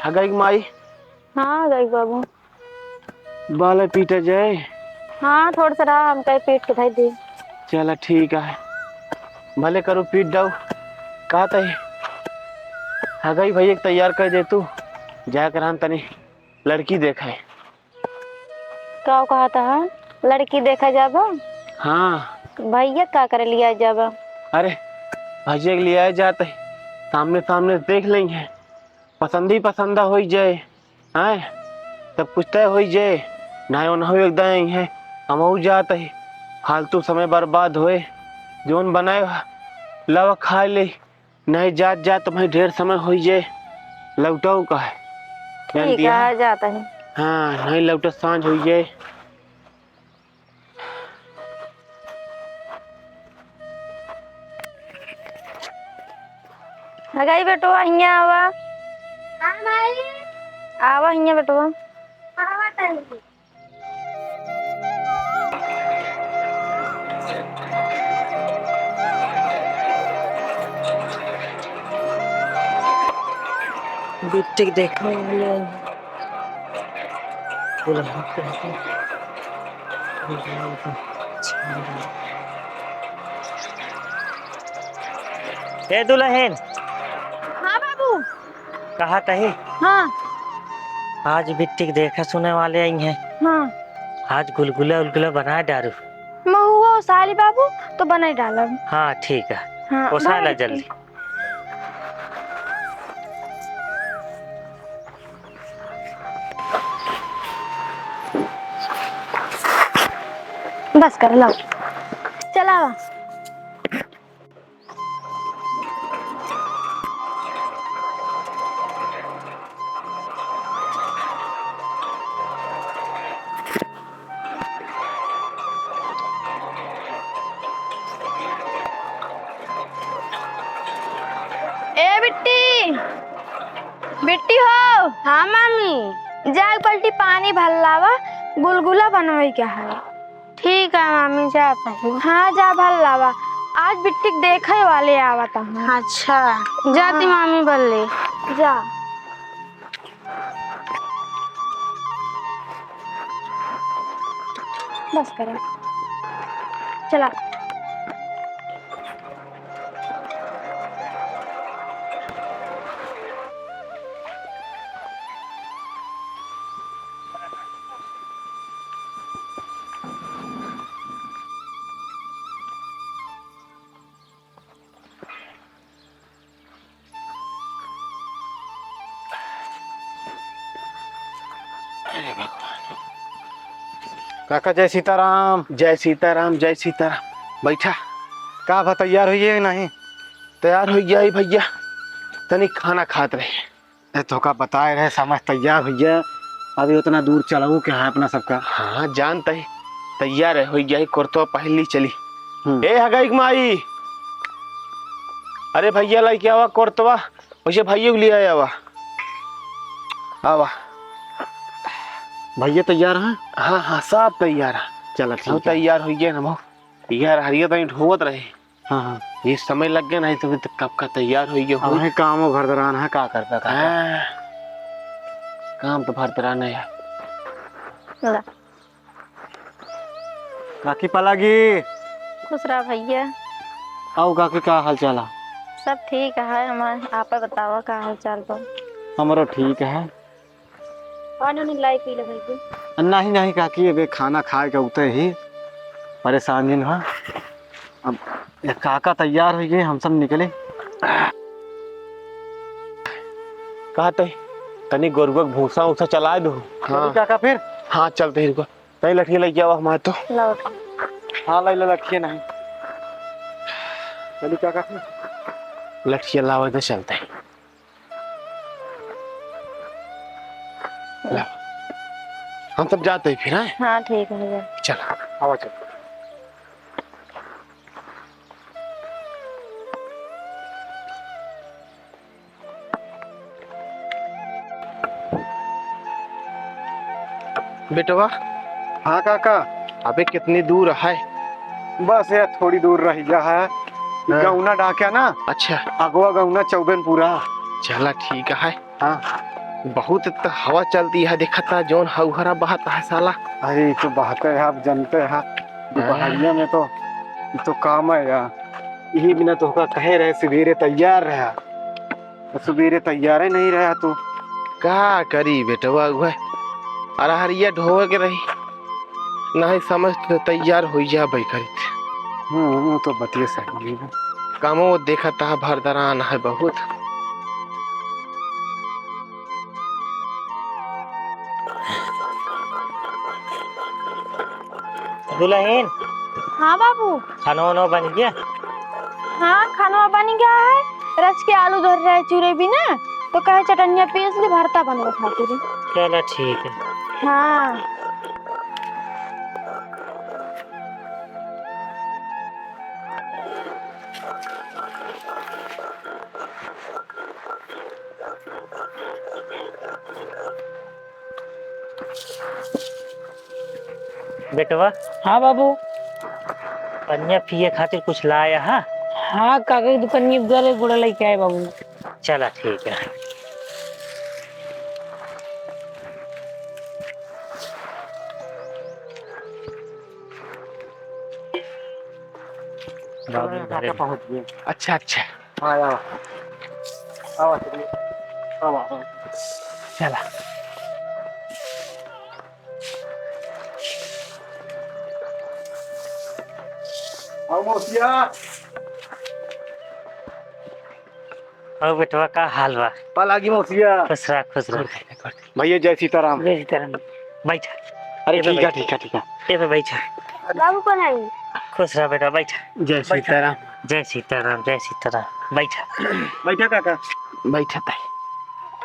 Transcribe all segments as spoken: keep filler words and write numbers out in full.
हगई माई। हाँ, हगई बाबू। बाला पीटा जाए। हाँ, थोड़ा सा रहा, हम कहे पीट के धई दे। चला ठीक है, भले करू पीट दऊ। का तई हगई भैया के तैयार कर दे तू, जाकर हम तनी लड़की देखे। का कहत ह? लड़की देखा जाबा? हाँ। भैया का करे लिया जाबा? अरे, भैया के लिया जात है, सामने सामने देख लेंगे, पसंद ही पसंद होई जाए, हैं? सब कुछ तय होई जाए, ना ओनहु एकदम ही है, हमहू जात है, फालतू समय बर्बाद होए, जोन बनाए ह, लावा खाए ले। नहीं जात जात तुम्हें ढेर समय होई जे, लौटऊ का है? ठीक है, जात है। हाँ, नहीं लौटत सांझ होई जे। हगई बेटवा, हियाँ आवा। हाँ, माई। आवा हियाँ बेटवा। आवा तनी। बिट्टी के देखा। ए दुलहिन। हाँ बाबू। कहा तही? हाँ। आज बिट्टी के देखा सुने वाले आई हैं। हाँ। आज गुलगुला उलगुला बना डारू। महुआ उसाली बाबू तो बनाई डालब। हाँ ठीक है। हाँ, ओसाला जल्दी। बस कर लो। चलावा। ए बिट्टी, बिट्टी हो। हाँ मामी। जा एक बाल्टी पानी भर लावा, गुलगुला बनवे के है। ठीक है मामी, जात हई। हाँ, जा भर लावा, आज बिट्टी के देखे वाले आवत हैं। अच्छा, जाती हाँ। मामी बल्ले। जा। बस करा, चला। अरे भगवान। काका, जय सीताराम। जय सीताराम, जय सीताराम। बैठा। का भा, तैयार होइए कि नहीं? तैयार होइ गया ही भैया, तनी खाना खात रहे। ए, तोका बताए रहे, समझ तैयार होइए, अभी उतना दूर चलऊ के है अपना सबका। हाँ, जानत ही, तैयार है, होइ गया ही, कुर्तो पहन ली, चली। हम्म। ए, हगई के माई, अरे भैया, लइके आवा कुर्तवा। वैसे भाइयों के लिए आया आवा। आवा। भैया तैयार हैं? हाँ, हाँ, सब तैयार है। चला, ठीक हम है। तैयार होइ गए ना, बहुत। यार, हरिया तनी ढोवत रहे। हाँ, हाँ। ये समय लग गया, नहीं तो अभी तक कब का तैयार होइ गया अब होई। है काम भरदरान है, का करता, का करता? हाँ। काम तो भरदरान है यार। ला। काकी पलागी। खुश रहा भैया। आओ काकी, का हाल चाल है? सब ठीक है हमार, आप बतावा का हाल चाल बा? हमरो ठीक है। पानी उनी लाई पी ले भैया। नहीं, नहीं काकी, अबे खाना खाए के उते ही परेशान जिन हा। अब ये काका तैयार होइ गए, हम सब निकले। कहते तनी गोरुआ के भूसा उसा चलाए दो। हाँ। चली काका फिर? हाँ, चलते ही रुको। तई लठिया लइके आवा हमारे तो। लाओ। हाँ, लाई ला लठिया नहीं। चली काका फिर। लठिया लावा तो चलते हैं। ला। हम सब जाते हैं फिर, हैं? हाँ, ठीक है भैया। चल। आवा चल। बेटवा। हाँ काका। अबे कितनी दूर है? बस यार, थोड़ी दूर रह गया है। हाँ। गौना डाक्या ना। अच्छा। अगवा गौना चौबेन पूरा। चला ठीक है। हाँ। बहुत त हवा चलती है, देखता जौन हौहरा बहत है साला। अरे, ई तो बहते है, आप जानते हैं, हाँ। दुपहरिया में तो, ई तो काम है यार। यही बिना तोहका कहे रहे, सुबेरे तैयार रहा, तो सुबेरे तैयार ही नहीं रहा तू। का करी बेटवा, उहे अरहरिया ढोवे के रही, नहीं समझ तो तैयार होई जाबे करित। हम्म, वो तो बतिये सही है। कामो देखता है, भरदरान है बहुत। दुलहिन। हाँ बाबू। खाना वाना बन गया? हाँ, खाना बन गया है। रच के आलू धर रहे चूरे बिना, तो कहे चटनिया पीस ले, भरता बनवा खातिर। चला ठीक है। हाँ। बेटवा। हाँ बाबू। पनिया पिए खातिर कुछ लाया हा? हाँ, काका की दुकानिया गले गुड़ा लेके आए बाबू। चला ठीक है। बाबू घरे। पहुँच गए। अच्छा, अच्छा। हाँ, आओ। आओ, चलिए। आओ, आओ। चला। आओ, मौसिया। और बेटवा, का हाल बा? पा लागी मौसिया। खुश रह, खुश रह। भैया, जय सीताराम। जय सीताराम। बैठ। अरे, ए पे ठीक है, बैठ। ठीक है, ठीक है। ए पे बैठ। बाबू कौन है? खुश रह बेटा, बैठ। जय बैठ। सीताराम। जय सीताराम, जय सीताराम। बैठ। बैठा काका। बैठा ताई।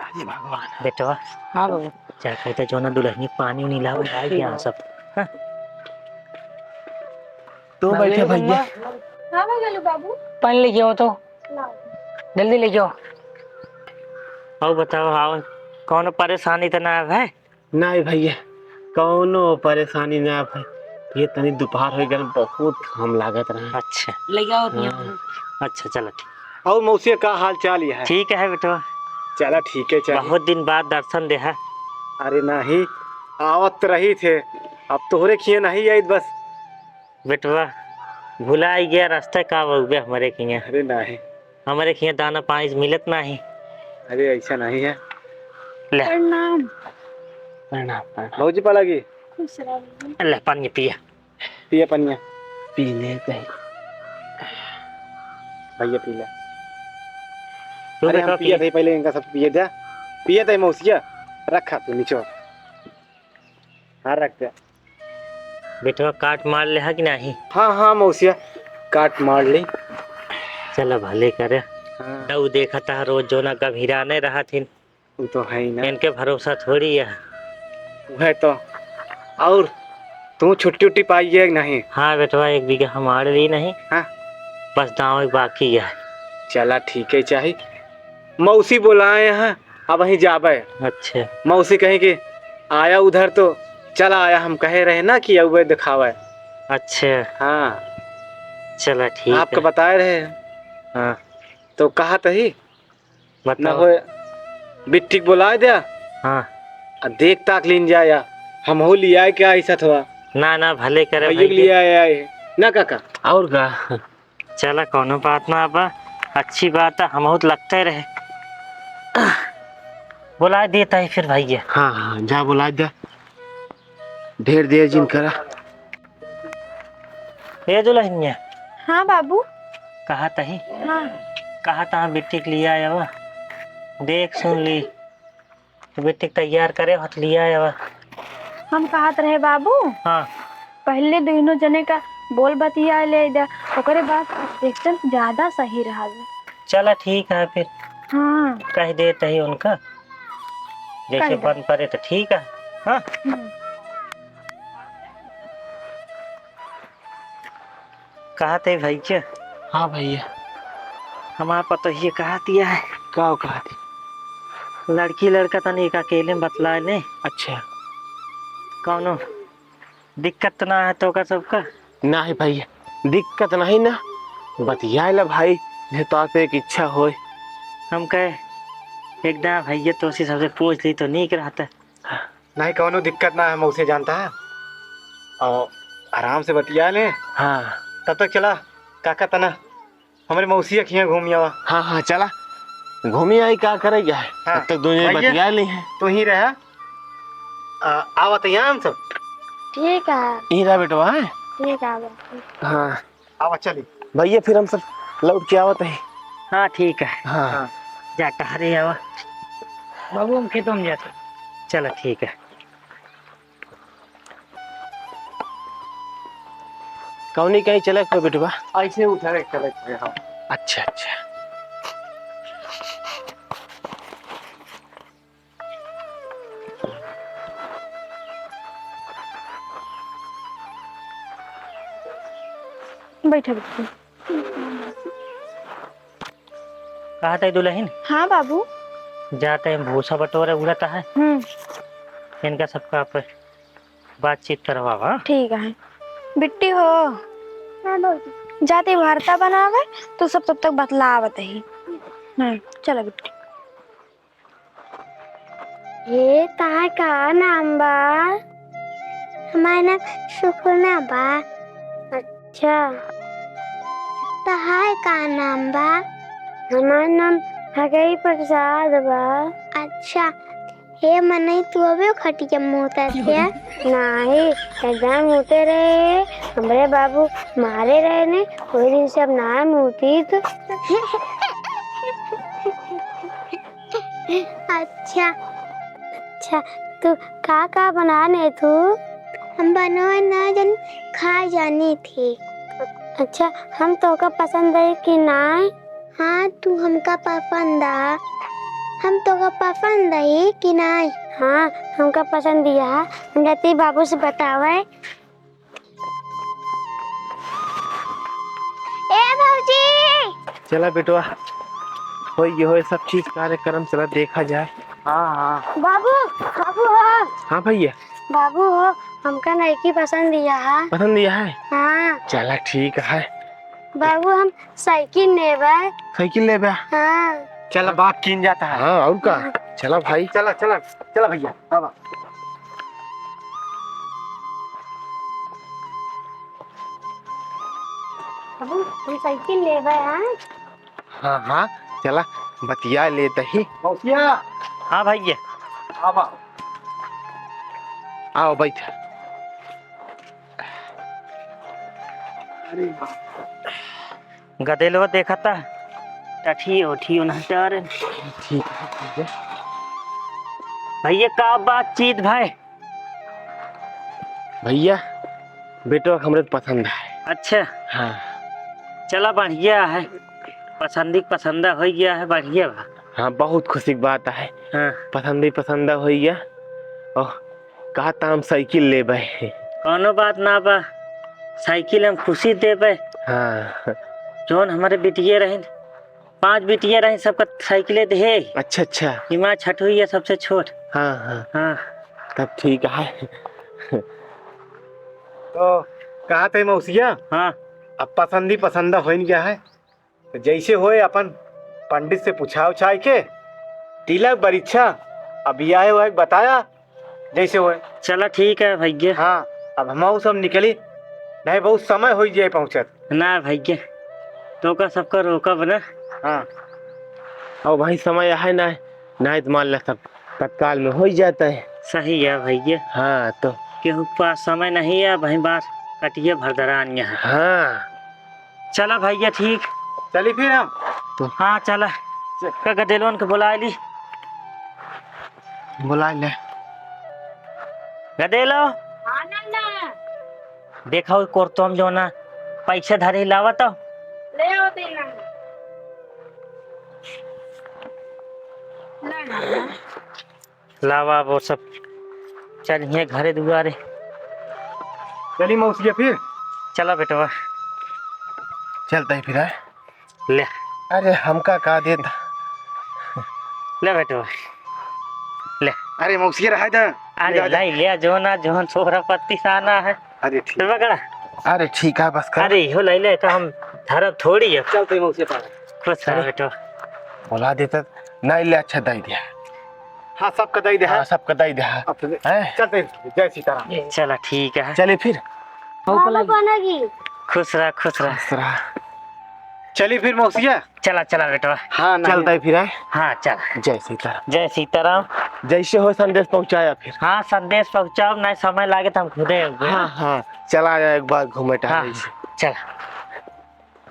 अरे भगवान। बेटवा। हाँ बाबू। जा कहते जो ना दुलहिनी पानी उनी लाओ, आ गया सब। हाँ। तो बैठे भैया। हाँ, मैं गेलू बाबू। पानी लेके आओ तो। लाओ। जल्दी लेके आओ। और बताओ, आओ, कौनो परेशानी तो ना है? नहीं भैया, कौनो परेशानी ना है। ये तनी दोपहर हो गया, बहुत घाम लागत रहा। अच्छा। लेके आओ अपनी हाँ। अपनी। अच्छा, चलो ठीक। और मौसी का हाल चाल ये है? ठीक है बेटवा। चला ठीक है, चला। बहुत दिन बाद दर्शन देहा। अरे नहीं, आवत रही थे, अब तोहरे खिए नहीं आई बस। बेटवा, भुलाई गया रास्ता का बउबे हमरे खिया। अरे नाही। हमरे खिया दाना पानी मिलत नाही। अरे ऐसा नहीं है। ले। प्रणाम। प्रणाम, प्रणाम। भौजी पालागी। खुश रहो। ले पानी पिया। पिया पनिया। पी ले कहीं। भैया पी ले। तू अरे हम बेटा पिया पी। थे पहले इनका सब पिए दे। पिए थे मौसिया। रखा तू नीचे। हाँ रख दे। बेटवा काट मार ले हा कि नाही? हाँ, हाँ, मौसिया, काट मार ले। चला भले करे। हाँ। दऊ देखा था रोज जो ना गभीरा नहीं रहा थिन। वो तो है ही ना। इनके भरोसा थोड़ी है। वह तो। और तू छुट्टी उट्टी पाई है कि नहीं? हाँ बेटवा, एक बीघा हम आड़ ली नहीं। हाँ। बस दाव एक बाकी है। चला ठीक है, चाही। मौसी बोलाए हैं, अब वहीं जाबे। अच्छा। मौसी कहीं कि आया उधर तो चला आया, हम कहे रहे ना कि अउबे दिखावे। अच्छा। हाँ। चला ठीक आपका है। बताए रहे। हाँ। तो कहा तही? बताओ। न होए, बिट्टी के बोलाए द्या। हाँ। आ देख ताक लीन जाया, हमहू लियाए के आई सथवा। ना, ना, भले करे भैया के भैया। लियाए आए। ना काका। और का? चला, कौनो बात ना बा, अच्छी बात है, हमहू तो लगते रहे। बुलाए देता है फिर भैया। हाँ, हाँ, जा बुलाए दे, ढेर देर जिन करा। ए दुलहिनिया। हाँ बाबू। कहा तही? हाँ। कहा तहा बिट्टी के लिया आवा, देख सुन ली। तो बेटी के तैयार करे हथ लिया आवा। हम कहत रहे बाबू, हाँ। पहले दुइनो जने का बोल बतिया ले जा, ओकरे बाद एकदम ज्यादा सही रहा। चला ठीक है फिर। हाँ। कह देत ही उनका, जैसे कह दे। बन पड़े तो ठीक है। हाँ। हम्म। कहत है भैया। हाँ भैया। हमार पतोहिया कहत है। का कहत है? लड़की लड़का तनी एक अकेले में बतलाए ले। अच्छा। कौनो दिक्कत तो ना है तो का सबका? ना है भैया, दिक्कत नहीं ना। बतियाए ला भाई, जे तो आपे एक इच्छा होए। हम कहे, एक दाँय भइया तोसे सबसे पूछ ली तो नीक रहता। नहीं, कौनो दिक्कत ना है, मौसी जानता है। और आराम से बतिया ले। हाँ। तब तक चला, काका तना, हमरे मौसिया के हियाँ घूम आवा। हाँ, हाँ, चला। घूमी आई, का करे गया है? हाँ। तब तक दोनों भइया, बतिया ली हैं। तू ही रहा। आ, आवा तो यहाँ हम सब। ठीक है। यहीं रहा बेटवा, हैं? ठीक है, बाबू। हाँ। आवा, चली। भइया, फिर हम सब लौट के आवत है। हाँ, ठीक है। हाँ। हाँ। जा टहरे आवा। बाबू, हम खेतों में जाते। चला, ठीक है। कौनी कहीं चले को बेटवा? ऐसे उठा के चले को, हाँ। अच्छा, अच्छा। बैठा, बैठा। कहा तई दुलहिन? हाँ बाबू। जाते हैं, भूसा बटोरे उड़ता है। हम्म। इनका सबका आप बातचीत करवावा। ठीक है। बिट्टी हो। हाँ बाबू। जाते भरता बनावे, तू सब तब तक बतलावत ही। हम्म, चला बिट्टी। हे, तहार का नाम बा? हमार नाम सुकुना बा। अच्छा। तहार का नाम बा? हमार नाम हगई प्रसाद बा। अच्छा। हे मनई, तू अबे खटिया में मुतत है? नाही, एकदम मुते रहे। हमरे बाबू मारे रहे ने, वही दिन से अब ना मुती तो। अच्छा, अच्छा, तू का का बनाने तू? हम बनावे ना जानी, खाए जानी थी। अच्छा, हम तोका पसंद है कि नाय? हाँ, तू हमका पसंद आ। हम तोका पसंद है कि नाय? हाँ, हमका पसंद दिया। हम जाती बाबू से बतावे। ए भौजी! चला बेटवा, होई गयो, होई सब चीज कार्यक्रम, चला देखा जाए। हाँ, हाँ। बाबू, बाबू हो। हाँ भइया। बाबू हो, हमका नइकी पसंद दिया है। पसंद दिया है? हाँ। चला ठीक है। बाबू हम साइकिल लेबे। साइकिल लेबे? हाँ। चला बाप कीन जाता है। हाँ, और का? हाँ। चला भाई। चला, चला, चला भइया, बाबा। बाबू, हम साइकिल लेबे, हाँ? हाँ, हाँ, चला, बतिया लेत ही। मौसिया। हाँ भइया। आवा। आओ, बैठ। अरे बाप। गदेलवा देखता, टठी ओठी उन्हटा रे। ठीक है, ठीक है। भइया, का बातचीत भाई? भइया, बेटवा हमरे तो पसंद है। अच्छा। हाँ। चला, बढ़िया है, पसंदी पसंदा होइ गया है, बढ़िया बा। हाँ, बहुत खुशी की बात है। हाँ। पसंदी पसंदा होइ गया। ओह, कहा त हम साइकिल लेबे। कौनो बात ना बा, साइकिल हम खुशी देबे। हाँ। जौन हमरे बिटिये रहिन, पाँच बिटिये रहिन, सबका साइकिले देहे। अच्छा, अच्छा। इमा छठुई है सबसे छोट। हाँ, हाँ। हाँ। तब ठीक है। तो कहा थे मौसिया? हाँ। अब पसंदी पसंदा होइन गया है। तो जैसे होए अपन पंडित से पूछा उछाई के, तिलक बरीक्षा, अब बियाहे होए के बताया, जैसे होए। चला ठीक है भइया। हाँ, अब हमहू सब निकली, नहीं बहुत समय होइ जाए पहुँचत। ना भइया, तोका सबका रोकब ना। हाँ। और भाई समय है ना, नहीं तो मान ला सब तत्काल में होइ जाता है। सही है भइया। हाँ, तो केहू के पास समय नहीं है, वहीं बार कटिए भरदरान यहाँ। हाँ। चला भइया, ठीक। चली फिर हम। तो हाँ, चला। चल। का गदेलवन के बुलाए ली। बुलाए ले। गदेलो। हाँ, नाना। देखा, वो कोर्तम जो ना, पैसे धरे लावा तो। ले आओ, दे नाना। ला नाना। लावा, वो सब चलिए घरे दुआरे। चली मौसिया फिर। चला बेटवा। चलता ही फिर, आए। ले। अरे, हमका का देता? ले बेटवा, ले। अरे, मौसिया रहा था। अरे, ले, ले, ले, जो ना, जोन सोहरा पत्ती साना है। अरे, ठीक। चल पकड़ा। अरे, ठीक है, बस कर। अरे, इहो ले ले, तो हम धरब थोड़ी है। चलते मौसी पास। खुश रहा अरे। बेटवा। बोला देता, नहीं ले अच्छा दई दिया। हाँ, सबका दई दे। हाँ, सबका दई दे। अब तो हैं? चलते, जय सीताराम। चला, ठीक है। चलिए फिर। बाबा बनेगी। खुश रहा, खुश रहा। खुश रहा। चलिए फिर मौसिया। चला, चला बेटवा। हाँ, नहीं। चलता है फिर, हैं? हाँ, चला। जय सीताराम। जय सीताराम। जैसे हो संदेश पहुँचाया फिर। हाँ, संदेश पहुँचाओ, नहीं समय लागे तो हम खुदे अउबे। हाँ, हाँ, चला जाए एक बार घूमे टहले हाँ, से। चला।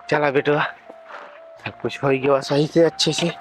चला बेटवा, सब कुछ हो गया सही से, अच्छे से।